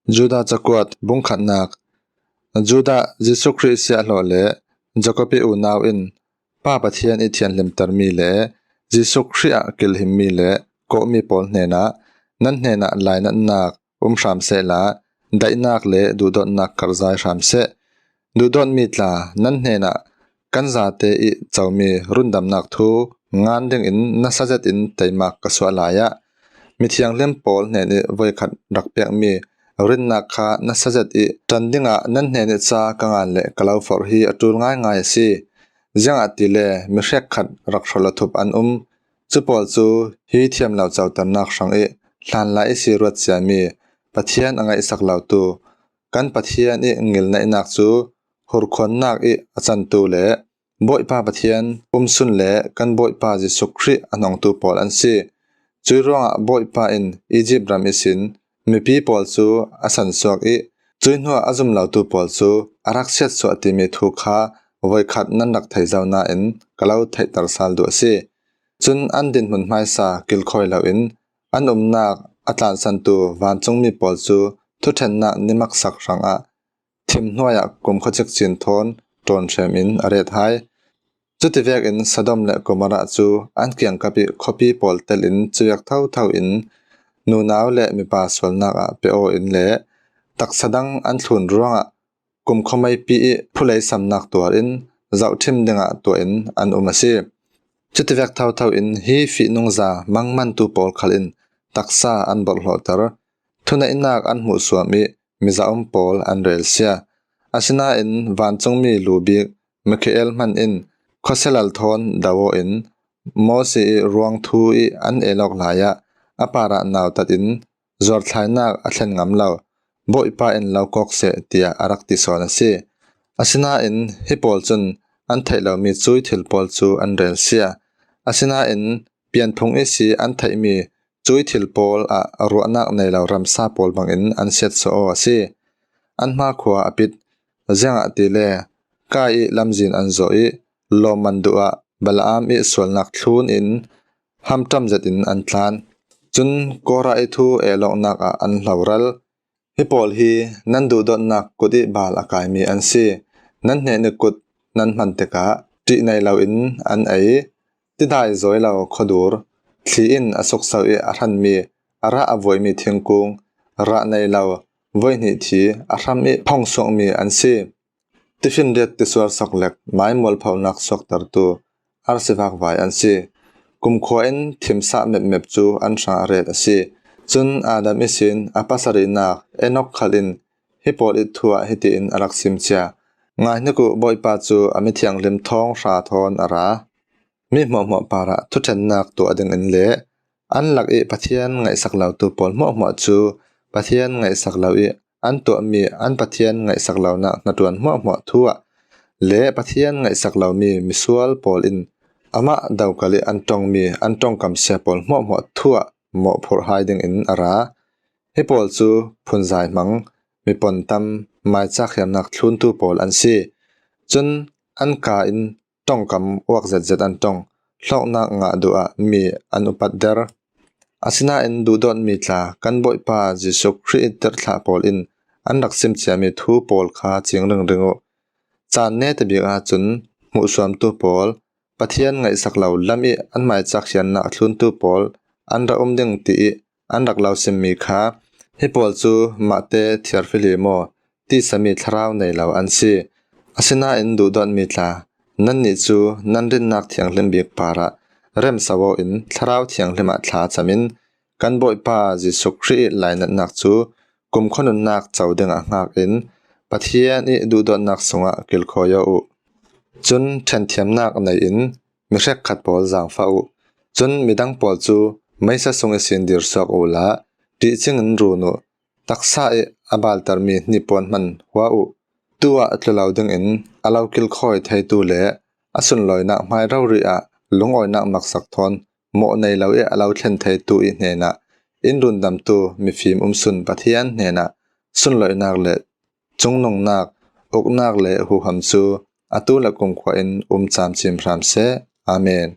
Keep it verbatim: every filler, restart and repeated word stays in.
Judah cakuat bung khatnak. Judah Jesuh Khrih siahhlawh le Jakob ih unau in Pa Pathian ih thianhlimtermi le Jesuh Khrih ah kilhimmi le kawhmi pawl hnenah nan hnenah lainatnak um hram sehla, daihnak le duhdawtnak karhzai hram seh. Duhdawtmi tla, nan hnenah kan zate ih comi rundamnak thu ngan dingin nasa zetin teimak ka suah lai-ah, mithianghlim pawl hnenih voikhat rak pekmi rinnak kha nasa zet ih ṭan dingah nan hnenih ca ka ngan le ka lo forh hi a ṭul ngaingai a si. Ziangahtile mi hrekkhat rak hrolh a thup an um. Cu pawl cu hi thiamlo coternak hrangih hlanlai ihsi ruat ciami Pathian a ngaihsak lotu, kan Pathian ih ngilneihnak cu hurkhuannak ih a cantu le Bawipa Pathian umsun le kan Bawipa Jesuh Khrih a hnongtu pawl an si. Cuih ruangah Bawipa in Izipt ram ihsin mipi pawl cu a sansuak ih cuih hnuah a zum lotu pawl cu a rak siatsuah timi thu kha voikhat nan rak thei zo nain ka lo theihter sal duh a si. Cun an dinhmun hmaisa kilkhawi loin an umnak a tlansantu vancungmi pawl cu thuṭhennak nimaksak hrangah thim hnuaiah kumkhua cikcin thawn ṭawnhrem in a ret hai. Cutivekin Sodom le Gomorrah cu an kiangkap ih khuapi pawl telin cuvek thotho in nunau le mipa sualnak ah pe aw in le taksa dang an thlun ruangah kumkhua meipi ih phuleisamnak tuar in zohṭhim dingah tuah in an um a si. Cutivek thotho in hi fihnungza mangmantu pawl khal in taksa an borhhlawhter. Thuneihnak an hmuhsuam ih mizaum pawl an relsia. Asinain vancungmi lubik Mikhael hman in khuasia lal thawn do aw in Mosi ih ruang thu ih an el awk lai-ah a parah nautat in zuarthlainak a thlen ngam lo, Bawipa in lo kawk seh, tiah a rak ti sawn a si. Asinain hi pawl cun an theih lomi cuih thil pawl cu an relsia. Asinain pianphung ihsi an theihmi cuih thil pawl ah ruahnak nei lo ramsa pawl bangin an siatsuah aw a si. An hmakhua a pit, ziangahtile Kai ih lamzin an zawh ih lawmman duh ah Balaam ih sualnak thlun in hamṭam zetin an tlan. Cun Kora ih thu el awknak ah an hloral. Hi pawl hi nan duhdawtnak kut ih bal a kaimi an si. Nan hnenih kut nan hman tikah ṭih nei loin an ei. Tidai zawi lo khuadur, thli in a sukso ih a hranmi, a rah a vuaimi thingkung, rah nei lo voihnih thi, a hram ih phongsuakmi an si. Tifinriat tisuar soklek mai mualphonak suaktertu arsivak vai an si. Kumkhua in thimsah mepmep cu an hrangah ret a si. Cun Adam ihsin a pasarihnak Enok khal in hi pawl ih thu ah hitiin a rak sim cia: Ngaihnik uh, Bawipa cu a mithianghlim thawng hra thawn a ra. Mi hmuahhmuah parah thuṭhennak tuah dingin le an lak ih Pathian ngaihsak lotu pawl hmuahhmuah cu Pathian ngaihsak lo ih an tuahmi an Pathian ngaihsak lonak hnaṭuan hmuahhmuah thu ah le Pathian ngaihsak lomi misual pawl in amah dokal ih an ṭongmi an ṭongkam sia pawl hmuahhmuah thu ah mawhphurh hai dingin a ra. Hi pawl cu phunzai hmang, mi pontam, maicak hiarnak thluntu pawl an si. Cun an ka in ṭongkam uak zetzet an ṭong, hlawknak ngah duh ah mi an upatder. Asinain duhdawtmi tla, kan Bawipa Jesuh Khrih ih tirhthlah pawl in an rak sim ciami thu pawl kha cing ringring uh. Caan neta bik ahcun hmuhsuamtu pawl, Pathian ngaihsak lo lam ih an maicak hiarnak thluntu pawl an rak um ding tiih an rak lo simmi kha, hi pawl cu Mate thiarfihlim aw, tisami thlarau nei lo an si. Asinain duhdawtmi tla, nannih cu nan rinnak thianghlim bik parah remso aw in thlarau thianghlim ah thlacam in kan Bawipa Jesuh Khrih ih lainatnak cu kumkhua nunnak co dingah hngak in Pathian ih duhdawtnak sungah kilkhawi aw uh. Cun ṭhenthiamnak nei in mi hrekkhat pawl zaangfah uh. Cun midang pawl cu meisa sung ihsin dirsuak uhla ṭihcing in run uh. Taksa ih a baltermi hnipuan hman hua uh. Tu ah tlu lo dingin a lo kilkhawi theitu le a sunlawinak hmai rori ah lungawinak maksak thawn mawh nei lo ih a lo thlen theitu ih hnenah in rundamtu mifim umsun Pathian hnenah sunlawinak le cungnungnak, uknak le huham cu atu le kumkhua in um camcim hram seh. Amen.